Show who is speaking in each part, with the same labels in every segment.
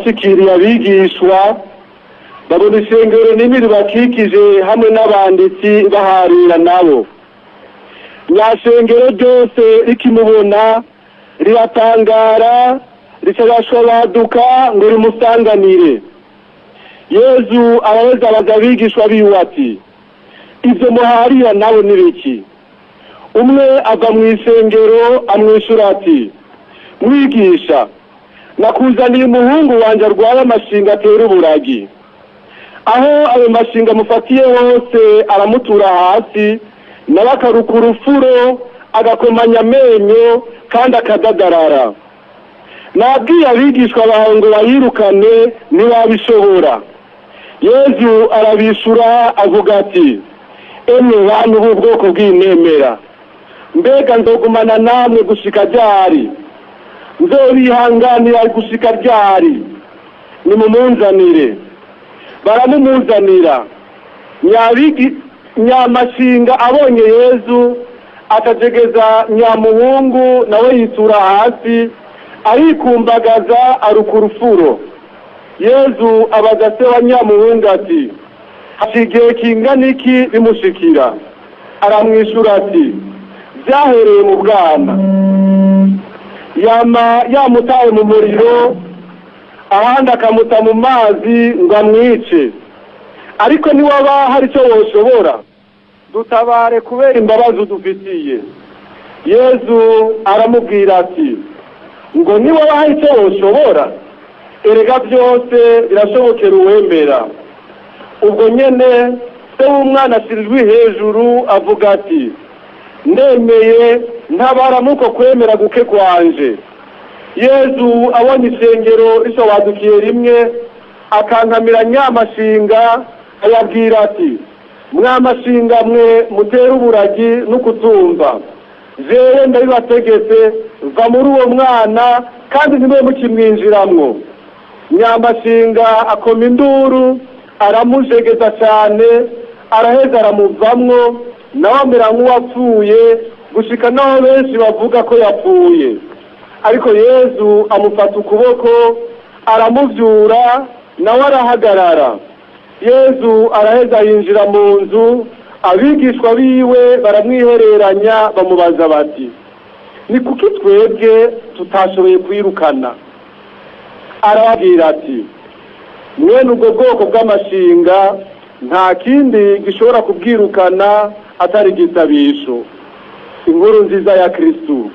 Speaker 1: Bashikiriye abigishwa, babona ishengero nini ribakikije hamwe n'abanditsi baharira nabo. Nyashengero ryose rikimubona riratangara, rica baduka ngo rimusanganire. Yezu araheza abaza abigishwa biwe ati: "Ibyo muharira nabo ni biki?" Umwe ava mu isengero amwishyura ati: "Mwigisha, nakuzaniye umuhungu wanjye arwaye amashinga atera uburagi. Aho ayo mashinga amufatiye hose aramutura hasi, nawe akaruka urufuro, agakomanya amenyo kandi akadadarara. Nabwiye abigishwa bawe ngo bayirukane, ntibabishobora." Yezu arabishura avuga ati: "Emwe bantu b'ubwoko bw'intemera, mbega nzogumana namwe gushika ryari? Nzobihanganira gushika ryari? Nimumunzanire." Baramumuzanira. Nyabigi nyamashinga abonye Yezu, akajegeza nyamuhungu, nawe yitura hasi, arikumbagaza, aruka urufuro. Yezu abaza se wa nyamuhungu ati: "Haciye igihe kingana iki bimushikira?" Aramwishyura ati: "Byahereye mu bwana. Yama yamutaye mu muriro, ahandi akamuta mu mazi ngo amwice. Ariko niwaba hari icyo woshobora, dutabare kubera imbabazi udufitiye." Yezu aramubwira ati: "Ngo niwaba hari icyo woshobora? Erega byose birashobokera uwemera." Ubwo nyene se w'umwana ashyira ijwi hejuru avuga ati: "Ndemeye, ntabaramuko kwemera guke kwanje." Yezu abonye isengero risobanukiye rimwe, akankamira nyamashinga, ayabwira ati: "Mwamashinga mwe mutera uburagi n'ukutumva, jewe ndabibategetse, va muri uwo mwana kandi ntimube mukimwinjiramwo." Nyamashinga akoma induru, aramujegeza cyane, araheza aramuvamwo, nawe amera nk'uwapfuye, gushika naho benshi bavuga ko yapfuye. Ariko Yezu amufata ukuboko, aramuvyura, nawe arahagarara. Yezu araheza yinjira mu nzu. Abigishwa biwe baramwihereranya, bamubaza bati: "Ni kuki twebwe tutashoboye kwirukana?" Arababwira ati: "Mwene ubwo bwoko bw'amashinga nta kindi gishobora kubwirukana atari igisabisho." Inkuru nziza ya Kristu.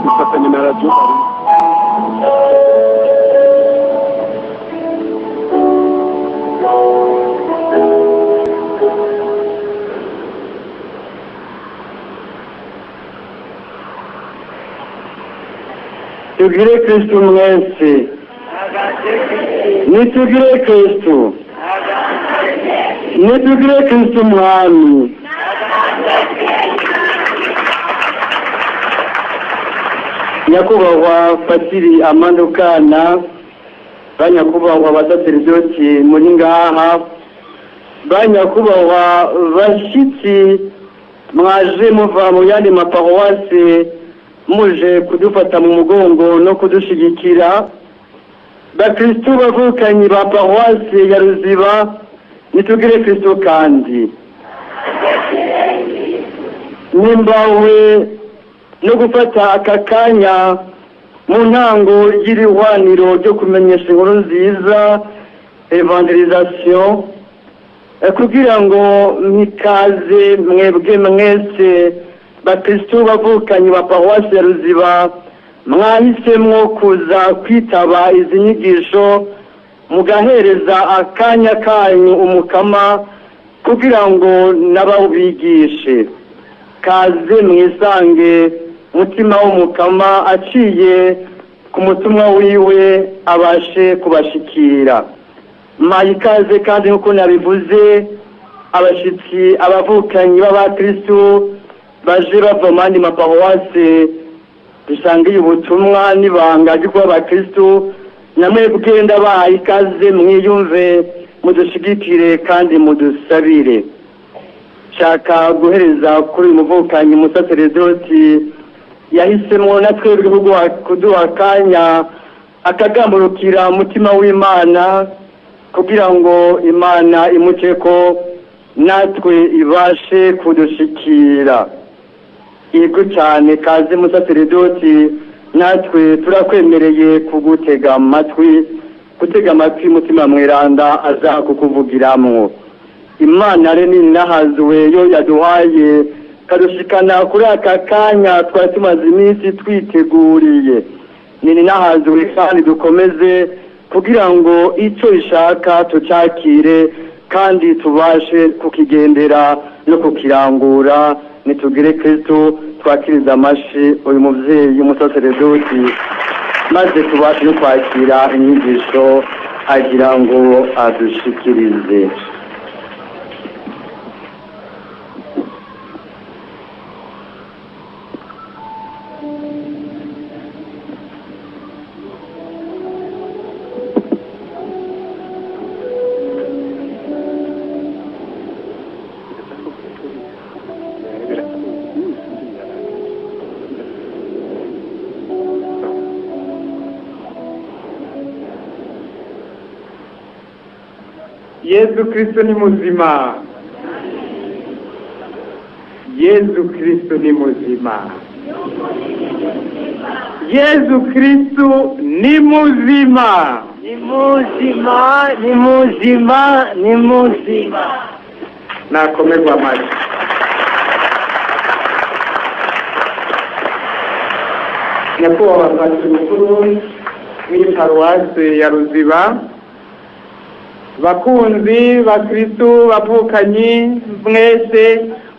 Speaker 2: Dufatanye na Radiyo Mariya.
Speaker 1: Tugire Kristu mwese. Nitugire Kristu. Nitugire Kristu Mwami. Nyakubahwa Patiri Amandukana, banyakubahwa basaseridoti muri ngaha, banyakubahwa bashitsi mwaje muva mu yandi maparuwase muje kudufata mu mugongo no kudushigikira. Bakristu bavukanyi ba paruwasi ya Ruziba, nitugire Kristo. Kandi nimbawe no gufata aka kanya mu ntango y'irihwaniro ryo kumenyesha inkuru nziza, évangélisation, kugira ngo mikaze mwebwe mwese bakristu bavukanyi ba paruwasi ya Ruziba mwahisemwo kuza kwitaba izi nyigisho, mugahereza akanya kanyu Umukama kugira ngo n'abawubigishe. Kaze mwisange, mutima w'Umukama aciye ku mutumwa wiwe abashe kubashikira. Mpaye ikaze kandi, nk'uko nabivuze, abashitsi, abavukanyi b'abakristu baje bava mu yandi maparuwase dusangiye ubutumwa n'ibanga ryo kuba abakristu. Namwebwe ndabahaye ikaze, mwiyumve, mudushigikire kandi mudusabire. Nshaka guhereza kuri uyu muvukanyi musaseredoti yahisemwo na twebwe kuduha akanya akagamburukira umutima w'Imana kugira ngo Imana imuceko natwe ibashe kudushikira. Yego cyane, kaze musaseredoti, natwe turakwemereye kugutega amatwi, gutega amatwi Mutima Mweranda aza kukuvugiramwo. Imana rero ninahazwe yo yaduhaye kadushikana kuri aka kanya twari tumaze iminsi twiteguriye. Ninahazwe kandi dukomeze kugira ngo icyo ishaka tucakire kandi tubashe kukigendera no kukirangura. Nitugire Kristo, twakiriza amashi uyu muvyeyi umusaseredoti, maze tubashe no kwakira inyigisho agira ngo adushikirize.
Speaker 3: Yezu Kristo ni muzima. Yezu Kristo ni muzima. Yezu Kristo ni muzima.
Speaker 4: Ni muzima, ni muzima, ni muzima.
Speaker 3: Nakomerwa amashyi. Nyakubahwa Patiri Mukuru w'iyi paruwasi ya Ruziba, bakunzi bakristu bavukanyi mwese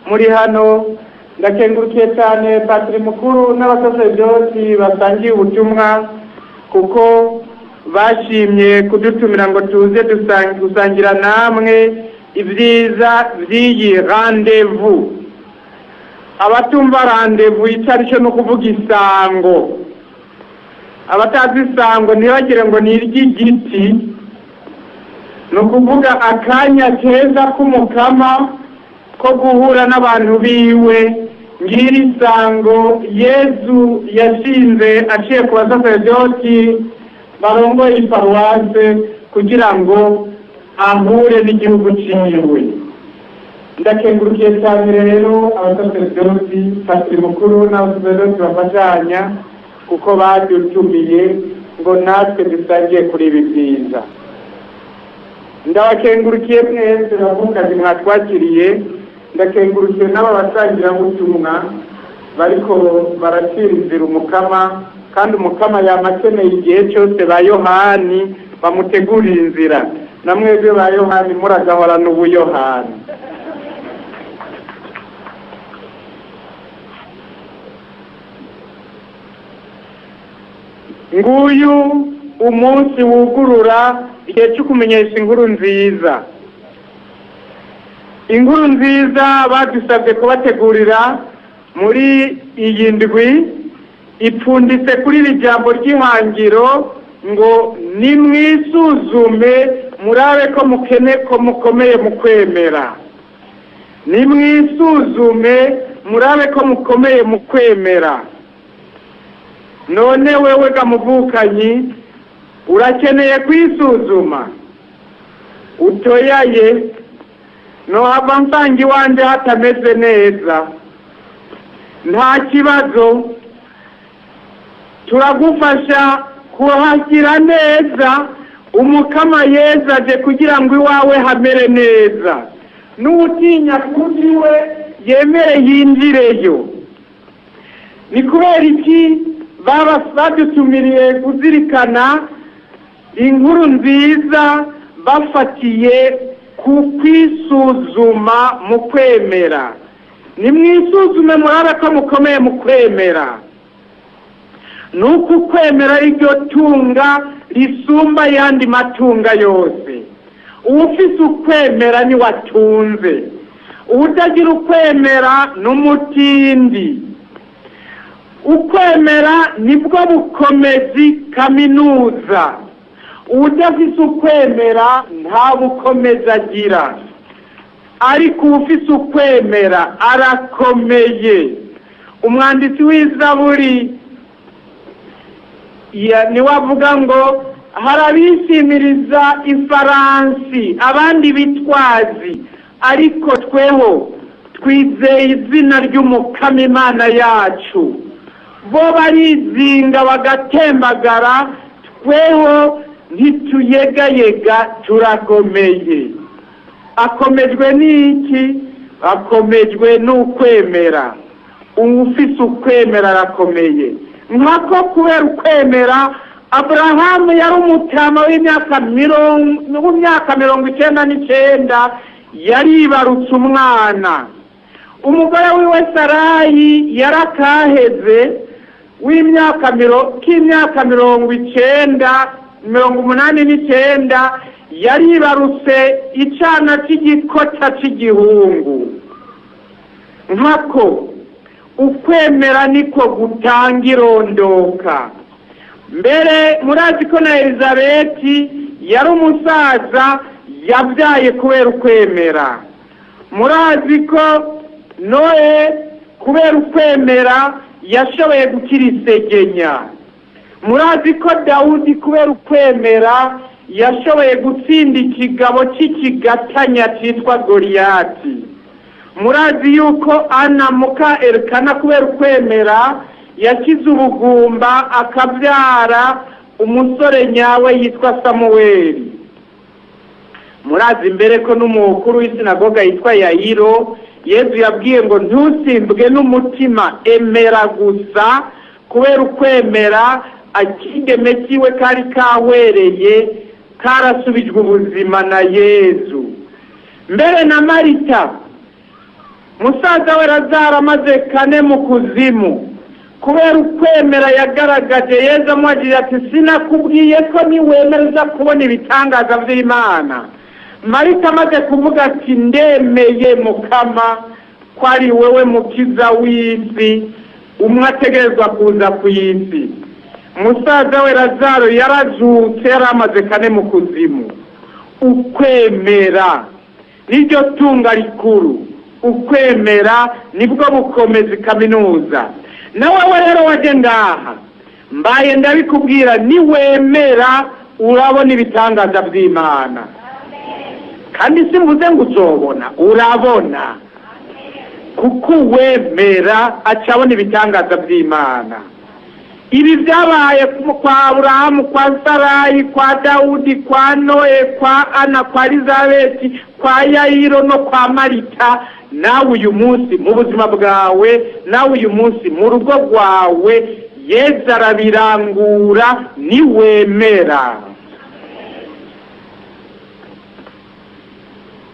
Speaker 3: muri hano, ndakengurukiye cyane patiri mukuru n'abasaseredoti basangiye ubutumwa kuko bashimye kudutumira ngo tuze gusangira namwe ibyiza by'iyi rendez-vous. Abatumva rendez-vous icyo ari cyo, ni ukuvuga isango. Abatazi isango ntibagire ngo ni iry'igiti, ni ukuvuga akanya keza k'Umukama ko guhura n'abantu biwe. Ngiri isango Yezu yashinze aciye ku basaseredoti barongoye iparuwase kugira ngo ahure n'igihugu ciwe. Ndakengurukiye cyane rero abasaseredoti, patiri mukuru n'abasaseredoti bafashanya, kuko badutumiye ngo natwe dusangiye kuri ibi byiza. Ndabakengurukiye mwese bavukazi mwatwakiriye. Ndakengurukiye n'aba basangirabutumwa bariko baracira inzira Umukama, kandi Umukama yama akeneye igihe cyose ba Yohani bamutegurira inzira. Na mwebwe ba Yohani muragahorana ubuyohani. Nguyu umunsi wugurura igihe cyo kumenyesha inkuru nziza. Inkuru nziza badusabye kubategurira muri iyi ndwi ipfunditse kuri iri jambo ry'ihangiro ngo nimwisuzume murabe ko mukene ko mukomeye mu kwemera. Nimwisuzume murabe ko mukomeye mu kwemera. None wewe gamuvukanyi Urakeneye kwisuzuma? Utoyaye nohava nsanga iwanje hatameze neza. Nta kibazo, turagufasha kuhashyira neza. Umukama Yezu aje kugira ngo iwawe hamere neza, n'uwutinya kuri we yemere yinjireyo. Ni kubera iki baba badutumiriye kuzirikana inkuru nziza bafatiye ku kwisuzuma mu kwemera? Nimwisuzume murabe ko mukomeye mu kwemera. Nuko ukwemera iryo tunga risumba ayandi matunga yose. Uwufise ukwemera ni watunze, uwutagira ukwemera n'umutindi. Ukwemera nibwo bukomezi kaminuza. Uwudafise ukwemera nta bukomezi agira, ariko uwufise ukwemera arakomeye. Umwanditsi w'izaburi niwe avuga ngo hari abishimiriza ifaransi, abandi bitwazi, ariko tweho twizeye izina ry'Umukama Imana yacu. Bo barizinga bagatembagara, tweho ntituyegayega, turakomeye. Akomejwe n'iki? Akomejwe n'ukwemera. Uwufise ukwemera arakomeye. Nkako kubera ukwemera Aburahamu yari umutama w'imyaka 99, yaribarutse umwana. Umugore wiwe Sarayi yarakaheze w'imyaka k'imyaka 90, 89, yaribarutse icana c'igikota c'igihungu. Nkako ukwemera niko gutanga irondoka. Mbere murazi ko na Elizabeti yari umusaza, yabyaye kubera ukwemera. Murazi ko Noe kubera ukwemera yashoboye gukira isegenya. Murazi ko Dawudi kubera ukwemera yashoboye gutsinda ikigabo cy'ikigatanya cyitwa Goliyati. Murazi yuko Ana muka Elkana kubera ukwemera yakize ubugumba akabyara umusore nyawe yitwa Samuweli. Murazi mbere ko n'umukuru w'isinagoga yitwa Yayiro Yezu yabwiye ngo ntusimbwe n'umutima, emera gusa. Kubera ukwemera akigeme kiwe kari kahwereye karasubijwe ubuzima na Yezu. Mbere na Marita musaza we Lazaro amaze 4 mu kuzimu, kubera ukwemera yagaragaje, Yezu amubwira ati sinakubwiye ko niwemera kubona ibitangaza by'Imana? Marita amaze kuvuga ati ndemeye Mukama ko ari wewe mukiza w'isi, umwe ategerezwa kuza ku isi. Musaza we Lazaro yarazutse, yari amaze 4 mu kuzimu. Ukwemera niryo tunga rikuru, ukwemera nibwo bukomezi kaminuza. Nawe rero waje ngaha, mbaye ndabikubwira, niwemera urabona ibitangaza by'Imana. Kandi simvuze ngo uzobona, urabona, kuko uwemera acabona ibitangaza by'Imana. Ibi byabaye kwa Aburahamu, kwa Sarayi, kwa Dawudi, kwa Noe, kwa Ana, kwa Elizabeti, kwa Yayiro no kwa Marita. Nawe uyu munsi mu buzima bwawe, nawe uyu munsi mu rugo rwawe, Yezu arabirangura niwemera.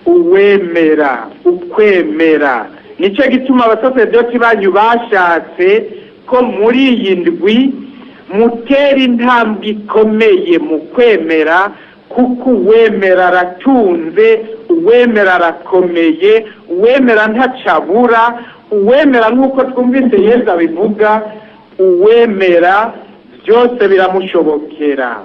Speaker 3: Uwemera, ukwemera. Nicyo gituma abasaserdoti banyu bashatse ko muri iyi ndwi mutera intambwe ikomeye mu kwemera, kuko uwemera aratunze, uwemera arakomeye, uwemera ntacabura, uwemera nk'uko twumvise Yezu abivuga, uwemera byose biramushobokera.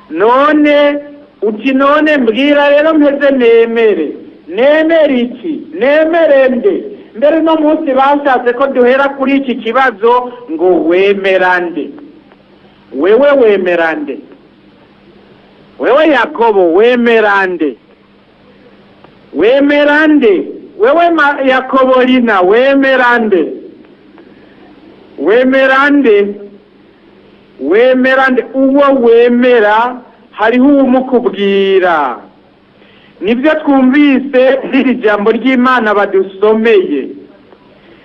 Speaker 3: None uti none mbwira rero mpeze nemere, nemere iki, nemere nde? Mbere no munsi bashatse ko duhera kuri iki kibazo ngo wemera nde? Wewe wemera nde? Wewe Yakobo wemera nde? Wemera nde? Wewe Yakobo lina wemera nde? Wemera nde? Wemera nde? Uwo wemera hariho uwumukubwira. Nibyo twumvise riri jambo ry'Imana badusomeye.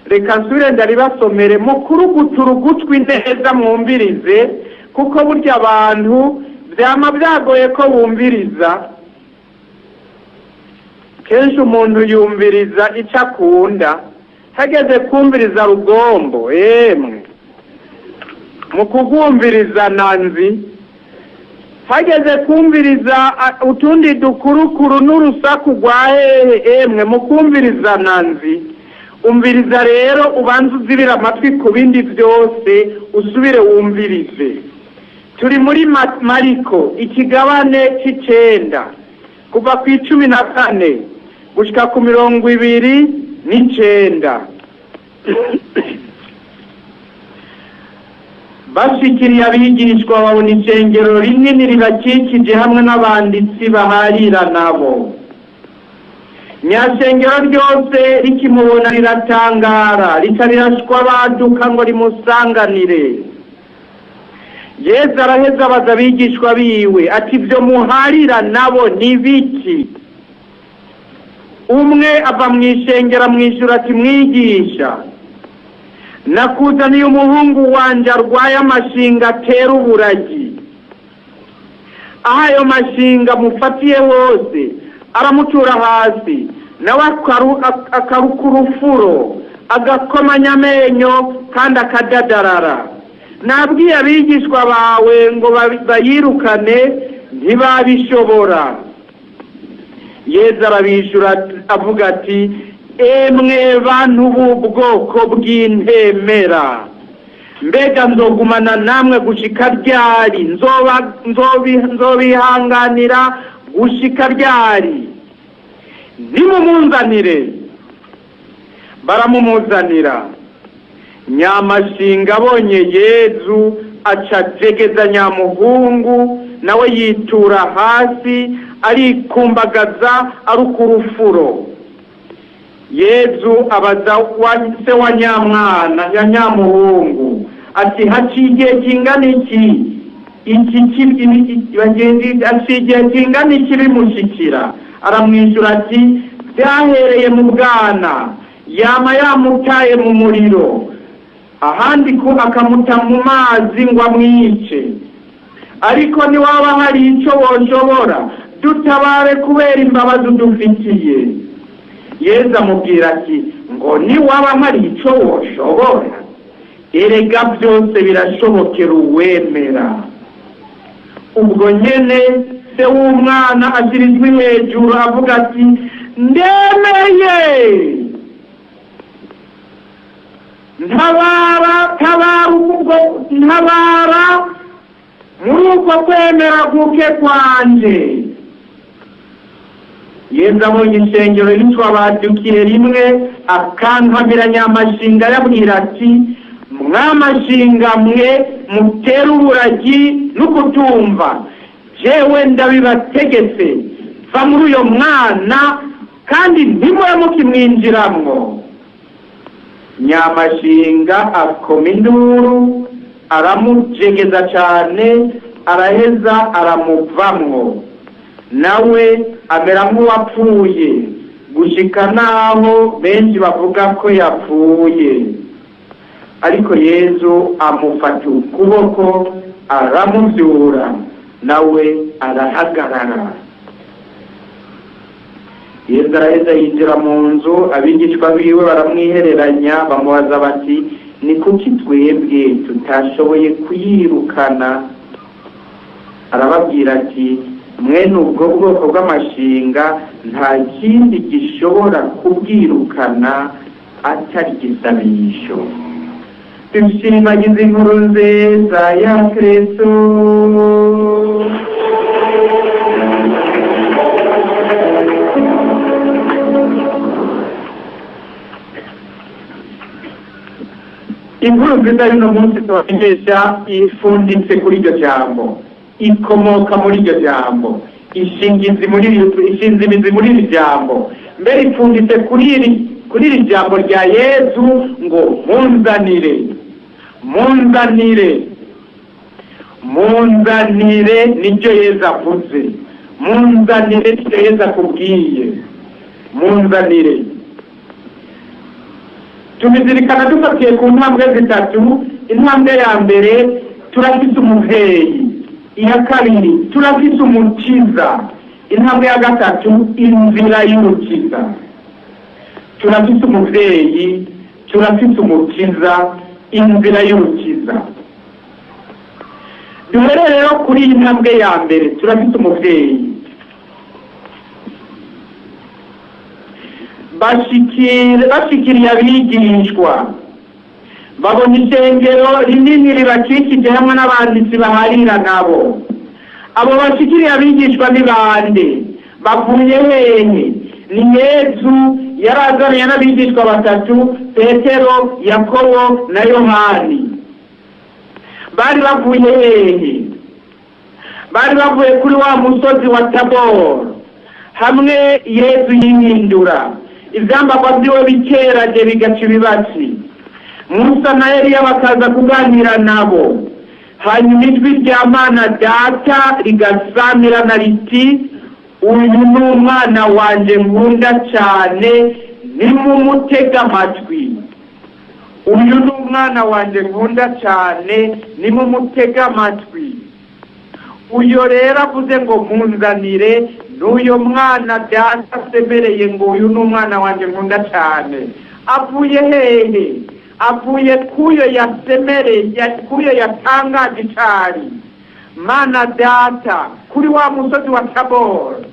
Speaker 3: Reka nsubire ndaribasomere mukurugutura ugutwi neza mwumvirize, kuko burya abantu byama byagoye ko bumviriza. Kenshi umuntu yumviriza icyo akunda, hageze kumviriza rugombo emwe mu kugumviriza nanzi, hageze kumviriza utundi dukurukuru n'urusaku rwa hehe emwe mu kumviriza nanzi. Umviriza rero ubanze uzibira amatwi ku bindi byose, usubire wumvirize. Turi muri Mariko ikigabane c'9 kuva ku 14 gushika ku 29. Bashikiriye abigishwa babona ishengero rinini ribakikije hamwe n'abanditsi baharira nabo. Nyashengero ryose rikimubona riratangara, rica rirashwa baduka ngo rimusanganire. Yesu araheza abaza abigishwa biwe ati ibyo muharira nabo ni biki? Umwe ava mu ishengero amwishyura ati mwigisha, nakuzaniye umuhungu wanje arwaye amashinga atera uburagi. Aho ayo mashinga mufatiye hose aramutura hasi, nawe akaruka urufuro, agakomanya amenyo kandi akadadarara. Nabwiye abigishwa bawe ngo bayirukane, ntibabishobora. Yesu arabishura avuga ati emwe bantu b'ubwoko bw'intemera, mbega nzogumana namwe gushika ryari? Nzobihanganira gushika ryari? Nimumunzanire. Baramumuzanira. Nyamashinga abonye Yezu aca jegeza nyamuhungu, nawe yitura hasi arikumbagaza aruka urufuro. Yezu abaza se wa nyamwana ya nyamuhungu ati haciye igihe kingana iki iki haciye igihe kingana iki bimushikira? Aramwishyura ati byahereye mu bwana, yama yamutaye mu muriro, ahandi ko akamuta mu mazi ngo amwice. Ariko niwaba hari icyo woshobora, dutabare kubera imbabazi udufitiye. Yesu amubwira ati ngo niwaba hari icyo woshobora, erega byose birashobokera uwemera. Ubwo nyene se w'umwana ashyira ijwi hejuru avuga ati ndemeye, ntabara, tabara ubwo, ntabara muri uko kwemera guke kwanje. Yesu abonye ishengero ritwa badukiye rimwe, akankamira nyamashinga yabwira ati mwamashinga mwe mutera uburagi no kutumva, jewe ndabibategetse, va muri uyo mwana kandi ntimube mukimwinjiramwo. Nyamashinga akoma induru, aramujegeza cyane, araheza aramuvamwo, nawe amera nk'uwapfuye, gushika naho benshi bavuga ko yapfuye. Ariko Yezu amufata ukuboko aramuvyura, nawe arahagarara. Yezu araheza yinjira mu nzu, abigishwa biwe baramwihereranya, bamubaza bati ni kuki twebwe tutashoboye kuyirukana? Arababwira ati mwene ubwo bwoko bw'amashinga nta kindi gishobora kubwirukana atari igisabisho. Dushimagize inkuru nziza ya Kristo. Inkuru nziza y'uno munsi tubamenyesha ifunditse kuri iryo jambo, ikomoka muri iryo jambo, ishinze imizi muri iri jambo, mbere ipfunditse kuri iri jambo rya Yezu ngo: "Munzanire, munzanire, munzanire." Niryo Yezu avuze. Munzanire, niryo Yezu akubwiye, munzanire. Tubizirikana dufatiye ku ntambwe zitatu. Intambwe ya mbere, turafise umuvyeyi. Iya kabiri, turafise umukiza. Intambwe ya gatatu, inzira y'urukiza. Turafise umuvyeyi, turafise umukiza, inzira y'urukiza. Duhere rero kuri iyi ntambwe ya mbere, turafise umuvyeyi. Bashikiriye abigishwa, babona ishengero rinini ribakikije hamwe n'abanditsi baharira nabo. Abo bashikiriye abigishwa ni bande? Bavuye hehe? Ni Yezu yarazaniye n'abigishwa batatu, Petero, Yakobo na Yohani. Bari bavuye hehe? Bari bavuye kuri wa musozi wa Taboro, hamwe Yezu yihindura, ivyambarwa vyiwe bikeraje bigaca ibibatsi, Musa na Eliya bakaza kuganira nabo, hanyuma ijwi rya Mana Data rigasamirana riti: "Uyu ni umwana wanje nkunda cyane, nimumutega amatwi. Uyu ni umwana wanje nkunda cyane, nimumutega amatwi." Uyo rero avuze ngo munzanire, n'uyo mwana Data asemereye ngo: "Uyu ni umwana wanje nkunda cyane." Avuye hehe? Avuye kuyo yasemereye, kuyo yatangaje icari Mana Data kuri wa musozi wa Taboro.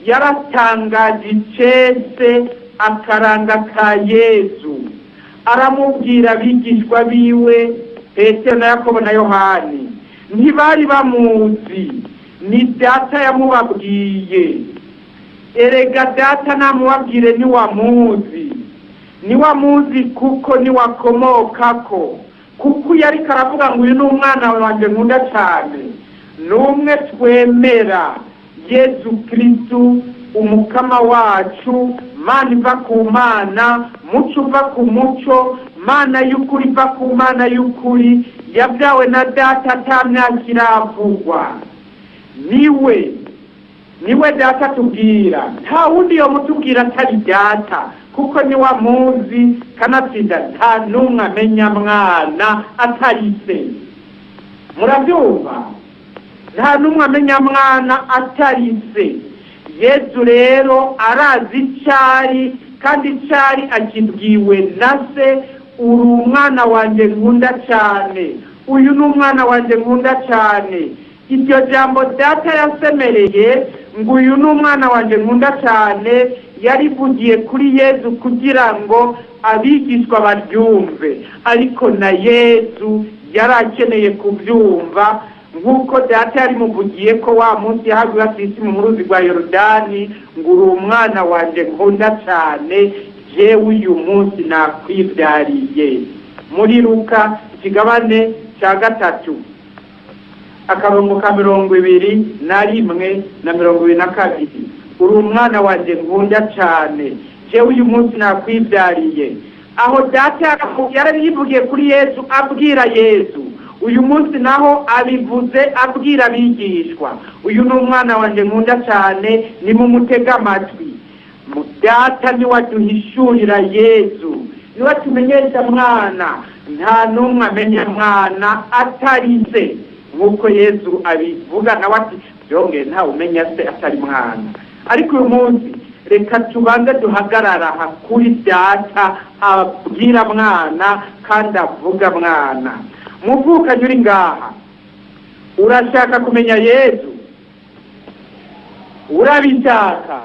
Speaker 3: Yaratangaje icese akaranga ka Yezu, aramubwira abigishwa biwe Petero na Yakobo na Yohani. Ntibari bamuzi, ni Data yamubabwiye. Erega Data namubabwire, ntiwamuzi, niwamuzi kuko niwakomokako, kuko iyo ariko aravuga ngo: "Uyu ni umwana wanjye nkunda cyane," ni umwe twemera, Yezu Kristu Umukama wacu, Mana iva ku Mana, muco uva ku muco, Mana y'ukuri iva ku Mana y'ukuri, yabyawe na Data ata myaka iravugwa. Niwe Data tubwira, nta wundi yomutubwira atari Data, kuko niwe amuzi. Kanatsinda nta n'umwe amenya Mwana atari Se. Murabyumva? Nta n'umwe amenya Mwana atari Se. Yezu rero arazi icari, kandi icari akibwiwe na Se: "Uri umwana wanjye nkunda cyane, uyu ni umwana wanjye nkunda cyane." Iryo jambo Data yasemereye ngo: "Uyu ni umwana wanjye nkunda cyane," yarivugiye kuri Yezu kugira ngo abigishwa baryumve, ariko na Yezu yari akeneye kubyumva, nk'uko Data yarimuvugiye ko wa munsi yahabwa batisimu mu ruzi rwa Yorodani ngo: "Uri umwana wanjye nkunda cyane, jewe uyu munsi nakwibyariye." Muri Luka ikigabane cya 3, akarongo ka 21 na 22: "Uri umwana wanjye nkunda cyane, jewe uyu munsi nakwibyariye." Aho Data yarabivugiye kuri Yezu, abwira Yezu. Uyu munsi naho abivuze abwira abigishwa: "Uyu ni umwana wanjye nkunda cyane, nimumutege amatwi." Data niwe aduhishurira Yezu, niwe atumenyesha Mwana. Nta n'umwe amenya Mwana atari Se, nk'uko Yezu abivuga nawe ati: "Byongeye ntawe umenya Se atari Mwana." Ariko uyu munsi reka tubanze duhagarara aha kuri Data abwira Mwana kandi avuga Mwana. Muvukanye uri ngaha, urashaka kumenya Yezu? Urabishaka?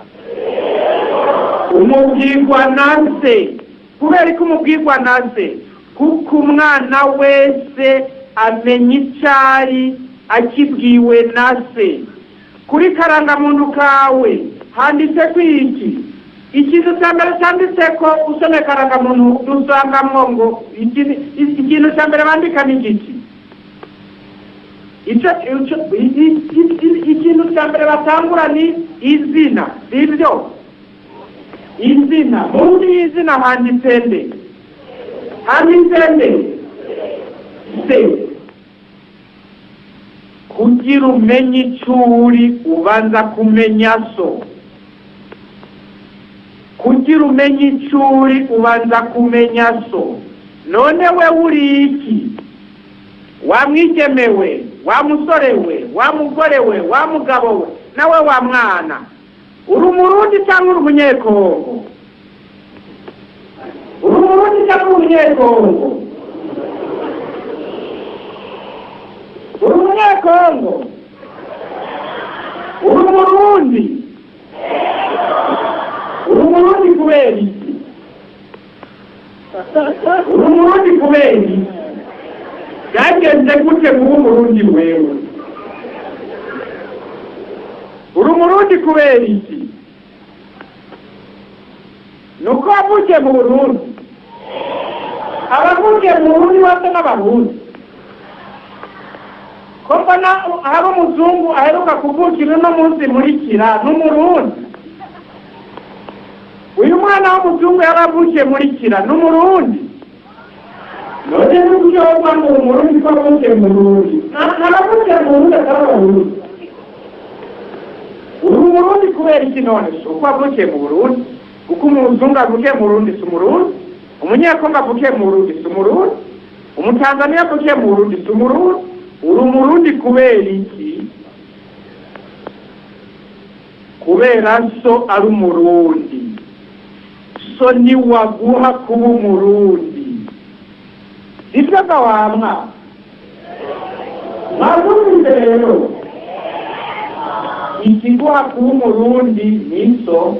Speaker 3: Umubwirwa na Se. Kubera ko umubwirwa na Se, kuko umwana wese amenya icari akibwiwe na se. Kuri karangamuntu kawe handitse kwiki? Ikintu cya mbere cyanditse ko usomye karangamuntu dusangamwo ngo ikintu cya mbere bandika ni igiki? Ikintu cya mbere batangura ni izina, sibyo? Izina, munsi y'izina handitse nde? Handitse nde? Se. Kugira umenye icyo uri, ubanza kumenya so. Kugira umenye icyo uri, ubanza kumenya so. None we uri iki? Wa mwigemewe, wa musore we, wa mugore we, wa mugabo we, nawe wa mwana, uri Umurundi cyangwa uri Umunyekongo? Uri Umurundi cyangwa uri Umunyekongo? Uri Umunyekongo? Uri Umurundi? Uri Umurundi kubera iki? Uri Umurundi kubera iki? Byagenze gute kuba Umurundi wewe? Uri Umurundi kubera iki? Nuko wavukiye mu Burundi. Abavukiye mu Burundi bose n'Abarundi. Ko mbona hari umuzungu aheruka kuvukira uno munsi muri Kira n'Umurundi. Uyu mwana w'umuzungu yaravukiye muri Kira n'Umurundi. None n'uburyo ngo Umurundi ko avukiye mu Burundi, naravukiye mu Burundi atari Abarundi. Uri Umurundi kubera iki none? Si uko wavukiye mu Burundi. Kuko umuzungu avukiye mu Burundi si Umurundi, Umunyekongo avukiye mu Burundi si Umurundi, Umutanzaniya avukiye mu Burundi si Umurundi. Uri Umurundi kubera iki? Kubera so ari Umurundi. So ni waguha kuba Umurundi. Sibyo ga wamwa? Mwabyumvise rero, ikiguha kuba Umurundi ni so.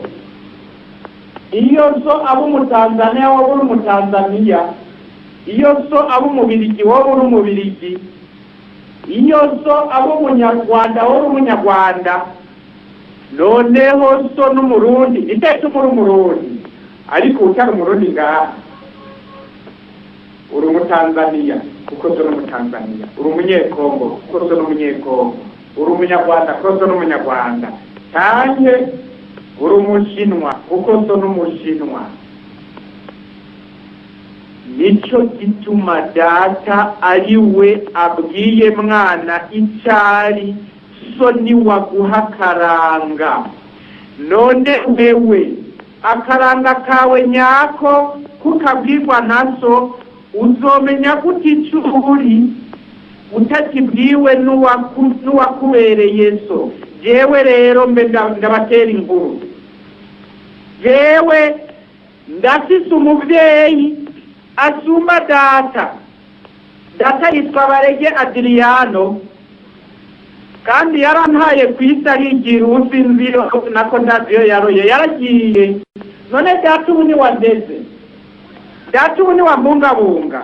Speaker 3: Iyo so aba Umutanzaniya, wowe uri Umutanzaniya. Iyo so aba Umubirigi, wowe uri Umubirigi. Iyo so aba Umunyarwanda, wowe uri Umunyarwanda. Noneho so n'Umurundi, itetse uri Umurundi, ariko utari Umurundi ngaha uri Umutanzaniya kuko so n'Umutanzaniya, uri Umunyekongo kuko so n'Umunyekongo, uri Umunyarwanda kuko so n'Umunyarwanda, canke uri Umushinwa kuko so n'Umushinwa. Nico gituma data ari we abwiye mwana icari so ni waguha akaranga. None wewe akaranga kawe nyako kukabwirwa na so, uzomenya gute ico uri utakibwiwe n'uwakubereye so? Jewe rero mbe ndabatera inkuru. Jewe ndafise umuvyeyi asumba data. Data yitwa Barege Adriano, kandi yarantaye ku isi arigira ubu sinzi nako ndazi iyo yaroye yaragiye. None data ubu ni wandeze, data ubu ni wambungabunga.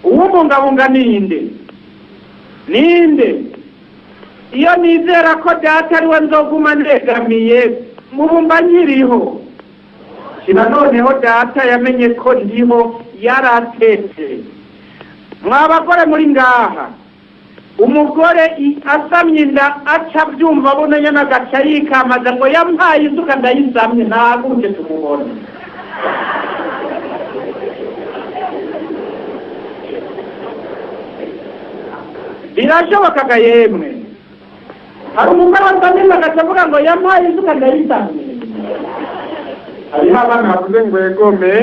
Speaker 3: Uwumbungabunga ninde? Ninde? Iyo nizera ko data ariwe nzoguma negamiye, mubumba nkiriho. Kiba noneho data yamenye ko ndiho yaratetse. Mwa bagore muri ngaha, umugore asamye inda aca abyumva abona nyine agaca yikamaza ngo yampaye isuka ndayisamye, ntahaguruke tumubone. Birashobokaga yemwe. Hari umugore wasamye inda agaca avuga ngo yampaye isuka ndayisamye. Hariho abana bavuze ngo egome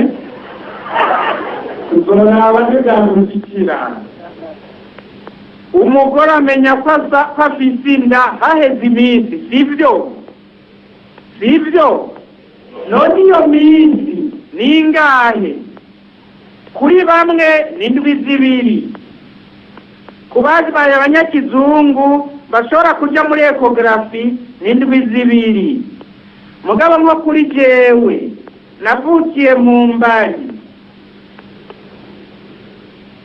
Speaker 3: tuzoraba ntibyamuzikira. Umugore amenya ko afise inda haheze iminsi, sibyo? Sibyo? None iyo minsi ni ingahe? Kuri bamwe ni indwi zibiri. Ku babaye abanyakizungu bashobora kuja muri ekogarafi ni indwi zibiri. Mugabo nko kuri jewe navukiye mu mbari,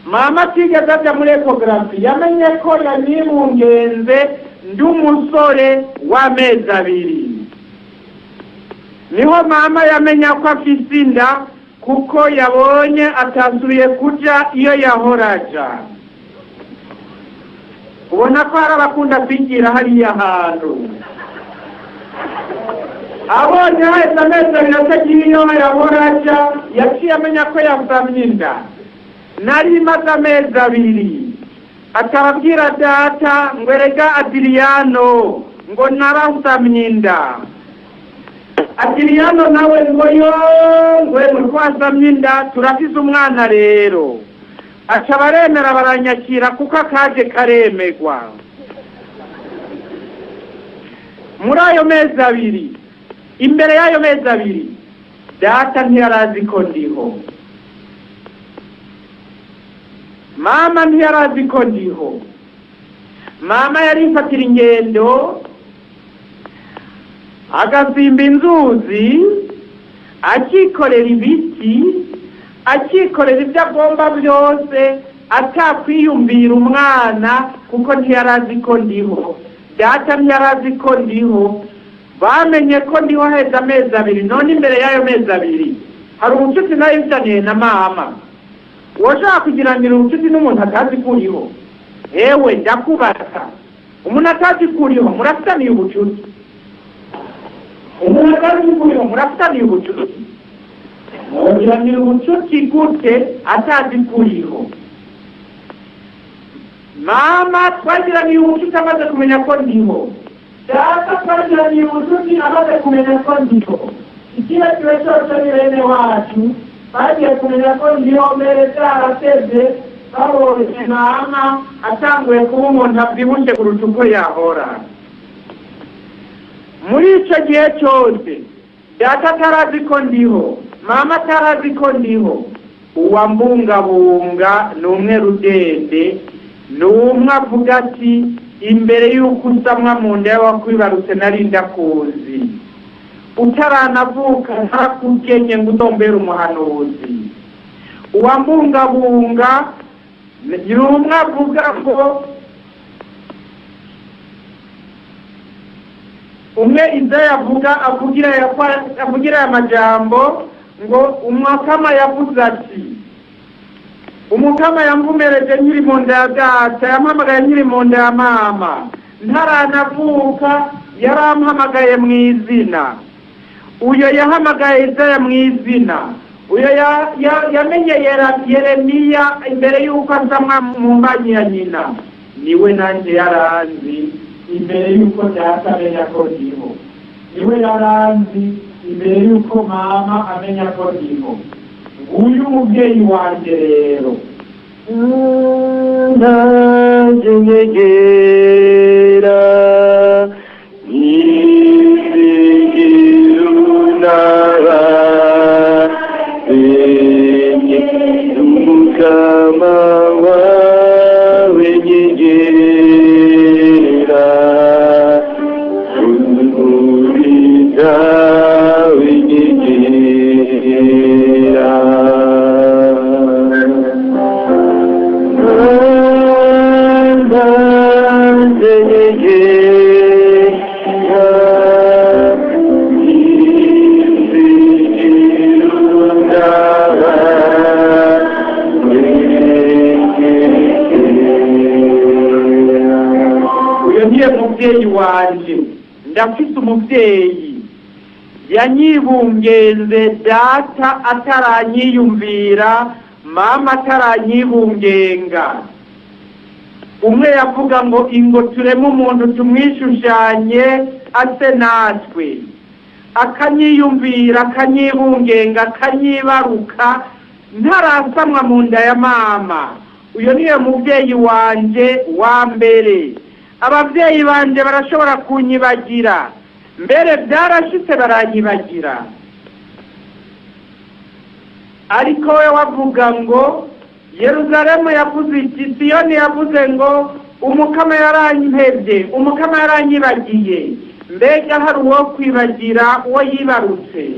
Speaker 3: mama atigeze aja muri ekogarafi yamenye ko yanyibungenze ndi umusore w'amezi abiri. Niho mama yamenya ko afise inda, kuko yabonye atasubiye kuja iyo yahora aja. Ubona ko hari abakunda kwigira hariya hantu. Abonye haheze amezi 2 atagira iyo yahora aja, yaciye amenya ko yasamye inda. Nari maze amezi 2, akababwira data ngo: "Erega Adiriyano, ngo narasamye inda." Adiriyano nawe ngo: "Yo, ngo twasamye inda, turafise umwana rero." Aca baremera, baranyakira, kuko akaje karemegwa. Muri ayo mezi 2, imbere y'ayo mezi 2, data ntiyarazi ko ndiho, mama ntiyarazi ko ndiho. Mama yarifatira ingendo, agasimba inzuzi, akikorera ibiti, akikorera ibyo agomba byose, atakwiyumvira umwana, kuko ntiyarazi ko ndiho, data ntiyarazi ko ndiho. Bamenye ko ndiho heza amezi 2. None imbere y'ayo mezi 2 hari ubucuti nayo mfitaniye na mama? Woshaka kugiranira ubucuti n'umuntu atazi ko uriho? Ewe, ndakubaza, umuntu atazi ko uriho murafitaniye ubucuti? Umuntu atazi ko uriho murafitaniye ubucuti? Mugiranira ubucuti gute atazi ko uriho? Mama twagiraniye ubucuti amaze kumenya ko ndiho, data twagiraniye ubucuti amaze kumenya ko ndiho. Ikibakiwe cyose ni bene wacu bagiye kumenya ko ndiho mbere byarateze, babonye mama atanguye kuba umuntu abyibushe kuruta uko yahora. Muri icyo gihe cyose data atarazi ko ndiho, mama atarazi ko ndiho, uwambungabunga ni umwe rudende, ni umwe avuga ati: "Imbere y'uko usamwa mu nda y'abakwibarutse nari ndakuzi, utaranavuka ntakugenye ngo uzombere umuhanuzi." Uwambungabunga ni umwe avuga ngo umwe Izaya avuga, avugira aya majambo ngo: "Umukama yavuze ati: Umukama yamvumereje nkiri mu nda ya data, yampamagaye nkiri mu nda ya mama, ntaranavuka yarampamagaye mu izina." Uyo yahamagaye Izaya mu izina, uyo yamenye Yeremiya imbere y'uko asamwa mu mbanyi ya nyina, niwe nanjye yaranzi imbere y'uko data amenya ko ndiho, niwe yaranzi imbere y'uko mama amenya ko ndiho. Nguyu umubyeyi wanjye rero.
Speaker 1: Nanjye nyegera nizigirunara enye umukama wawe nyegera umuriza nyegera. Nanjye nyegera nizigirunara nyegera.
Speaker 3: Uyo niye mubyeyi wanje. Ndafise umubyeyi yanyibungenze data ataranyiyumvira, mama ataranyibungenga. Umwe yavuga ngo: "Ingo tureme umuntu tumwishushanye ase natwe." Akanyiyumvira, akanyibungenga, akanyibaruka ntarasamwa mu nda ya mama. Uyo niwe mubyeyi wanje wa mbere. Ababyeyi banje barashobora kunyibagira, mbere byarashitse baranyibagira, ariko we wavuga ngo Yeruzalemu yavuze iti, Siyoni yavuze ngo: "Umukama yarampevye, umukama yaranyibagiye." Mbega hari uwo kwibagira uwo yibarutse?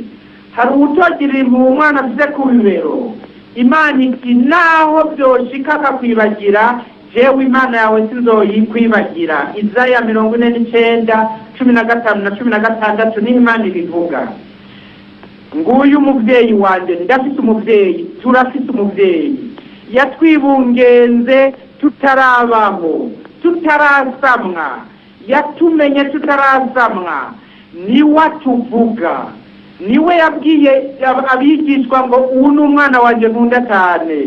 Speaker 3: Hari uwutogirira impuhwe umwana afise ku bibero? Imana iti: "Naho byoshika akakwibagira, jewe Imana yawe sinzoyikwibagira." Izaya 49:15 na 16 niho Imana ibivuga. Nguyu umubyeyi wanjye, ndafite umubyeyi, turafite umubyeyi yatwibungenze tutarabaho, tutarasamwa, yatumenye tutarasamwa. Niwe atuvuga, niwe yabwiye abigishwa ngo ubu ni umwana wanjye nkunda cyane.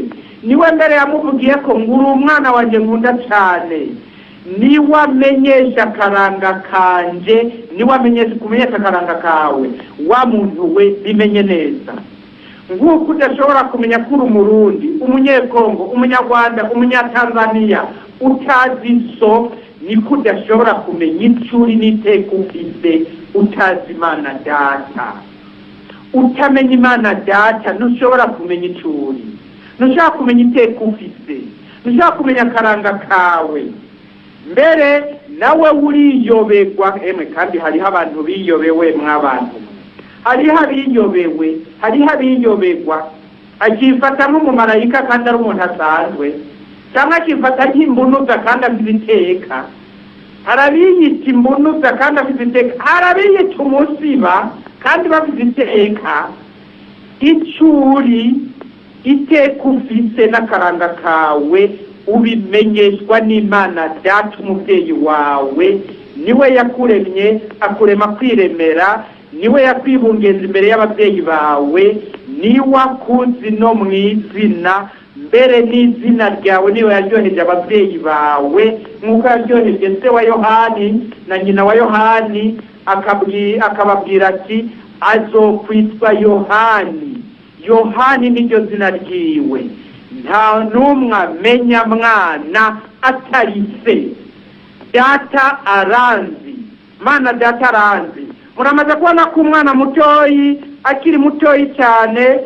Speaker 3: Niwe mbere yamuvugiye ko ngo uri umwana wanjye nkunda cyane. Niwe amenyesha akaranga kanje, niwe amenyesha kumenyesha akaranga kawe. Wa muntu we, bimenye neza. Nk'uko udashobora kumenya ko uri Umurundi, Umunyekongo, Umunyarwanda, Umunyatanzaniya utazi so, niko udashobora kumenya icyo uri n'iteka ufite utazi Imana Data. Utamenya Imana Data, ntushobora kumenya icyo uri, ntushobora kumenya iteka ufite, ntushobora kumenya akaranga kawe. Mbere nawe uriyoberwa. Emwe, kandi hariho abantu biyobewe mw'abantu, hariho abiyobewe, hariho abiyoberwa, akifata nk'umumarayika kandi ari umuntu asanzwe, cyangwa akifata nk'imbunuza kandi afite iteka. Hari abiyita imbunuza kandi afite iteka, hari abiyita umusiba kandi bafite iteka. Icyo uri, iteka ufise n'akaranga kawe, ubimenyeshwa n'Imana Data, umubyeyi wawe. Niwe yakuremye, akurema kwiremera. Niwe yakwibungenza imbere y'ababyeyi bawe. Niwe akuzi no mu izina, mbere n'izina ryawe niwe yaryoheje ababyeyi bawe, nk'uko yaryoheje se wa Yohani na nyina wa Yohani, akababwira ati: "Azokwitwa Yohani." Yohani niryo zina ryiwe. Nta n'umwe amenya mwana atari se. Data aranzi, Mana Data aranzi. Muramaze kubona ko umwana mutoyi, akiri mutoyi cyane,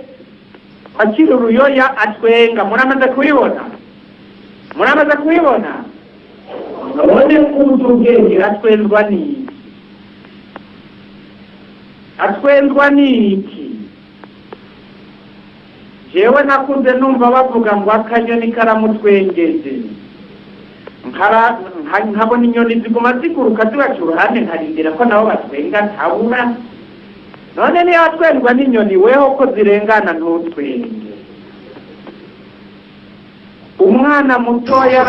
Speaker 3: akiri uruyoya, atwenga. Muramaze kubibona? Muramaze kubibona? None kuzi ubwenge atwenzwa n'iki? Atwenzwa n'iki? Jewe nakunze numva bavuga ngo akanyoni karamutwengeje. Nkabona inyoni ziguma ziguruka zibaca uruhande, nkarindira ko nabo batwenga, ntabura. None niyo watwendwa n'inyoni, weho ko zirengana ntutwenge? Umwana mutoya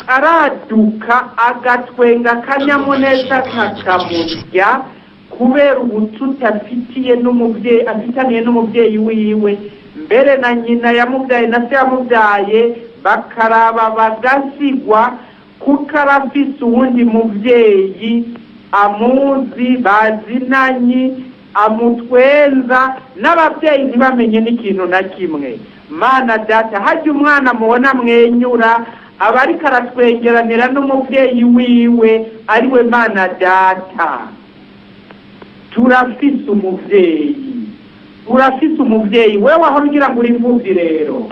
Speaker 3: araduka agatwenga, akanyamuneza kakamurya kubera ubucuti afitiye n'umubyeyi, afitaniye n'umubyeyi wiwe. Mbere na nyina yamubyaye na se yamubyaye bakaraba bagasigwa, kuko arafise uwundi mubyeyi amuzi, bazinanye, amutwenza n'ababyeyi ntibamenye n'ikintu na kimwe. Mana Data, hajya umwana mubona mwenyura, aba ariko aratwengeranira n'umubyeyi wiwe, ariwe Mana Data. Turafise umubyeyi, urafise umubyeyi. Wewe wahora ugira ngo uri imfubyi rero,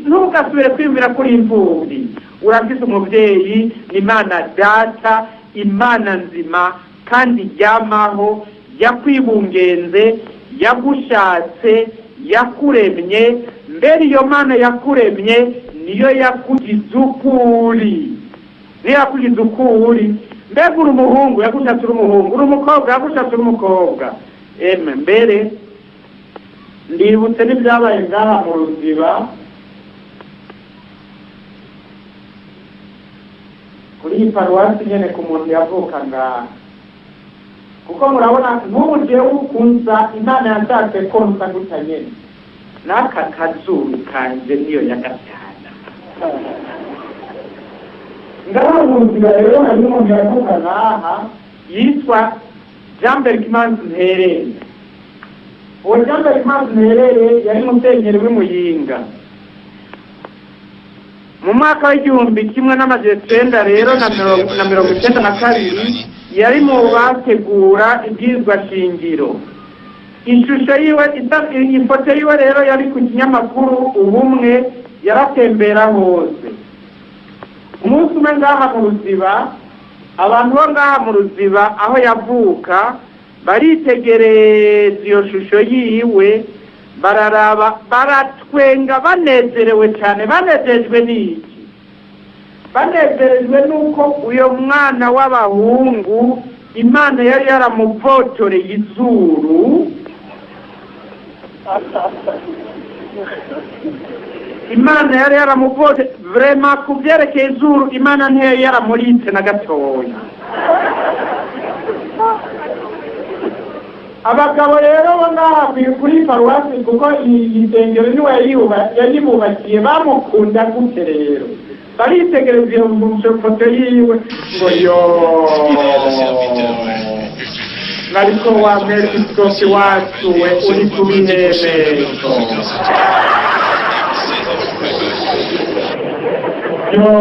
Speaker 3: ntugasubire kwiyumvira ko uri imfubyi. Urafise umubyeyi, ni Imana Data, Imana nzima kandi ryamaho, yakwibungenze, yagushatse, yakuremye. Mbere iyo Mana yakuremye niyo yakugize uko uri, niyo yakugize uko uri. Mbega uri umuhungu, yagushatse uri umuhungu; uri umukobwa, yagushatse uri umukobwa. Emwe, mbere ndibutse n'ibyabaye ngaha mu Ruziba kuri iyi paruwasi nyene, ku muntu yavuka ngaha, kuko murabona nk'ubu jewe ukunza Imana yashatse ko nsa gutya nyene, n'aka kazuru kanje niyo yagatana. Ngaha mu Ruziba rero hari umuntu yavuka ngaha yitwa Jean Berkimansi Nterere. Uwo Jean Berkimansi Nterere yari musenyeri w'Imuyinga mu mwaka w'1992, yari mu bategura ibwirizwa shingiro. Ishusho yiwe, ifoto yiwe rero yari ku kinyamakuru Ubumwe, yaratembera hose. Umunsi umwe ngaha mu Ruziba, abantu bo ngaha mu Ruziba aho yavuka baritegereza iyo shusho yiwe, bararaba, baratwenga, banezerewe cyane. Banezejwe n'iki? Banezerejwe n'uko uyo mwana w'abahungu Imana yari yaramuvotoreye izuru. Imana yari yaramuvote vraiment. Ku byerekeye izuru, Imana ntiyari yaramuritse na gatoya. Abagabo rero bo ngaha kuri paruwasi, kuko iyi nsengero niwe yayibubakiye, bamukunda gute rero, baritegereza iyo foto yiwe ngo yo, ariko wa mwepiskopi wacu we uri ku bihemezo yo,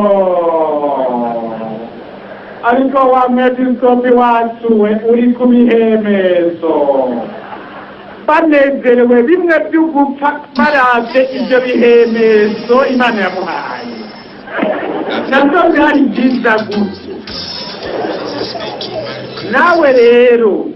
Speaker 3: ariko wa mwepiskopi wacu we uri ku bihemezo. Banezerewe bimwe by'ugupfa baravye ivyo bihemezo Imana yamuhaye, navyo byari byiza gutyo. Nawe rero,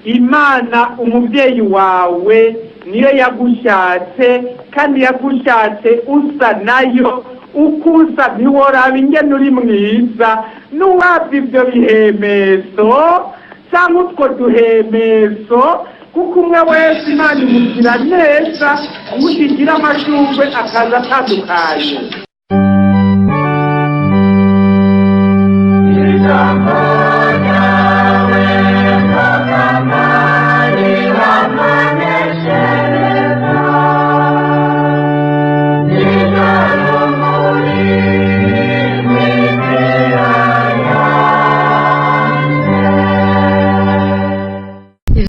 Speaker 3: Imana umubyeyi wawe niyo yagushatse, kandi yagushatse usa nayo. Ukusa ntiworaba ingene uri mwiza, n'uwabya ibyo bihemezo cyangwa utwo duhemezo, kuko umwe wese Imana imugira neza, umushyikira amashurwe akaza atandukanye.